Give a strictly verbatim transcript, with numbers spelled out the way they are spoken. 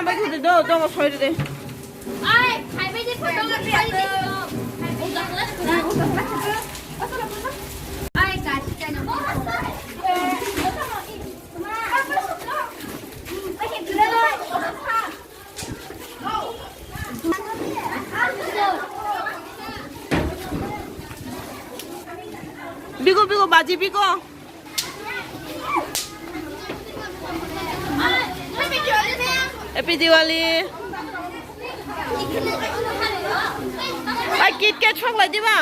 Bai khudi do, do soi de. Ai, khai bai de, khai bai de. Ai, ka chi kai na. Bigo, bigo, baji bigo. Happy Diwali. Ai, KitKat song lai diba?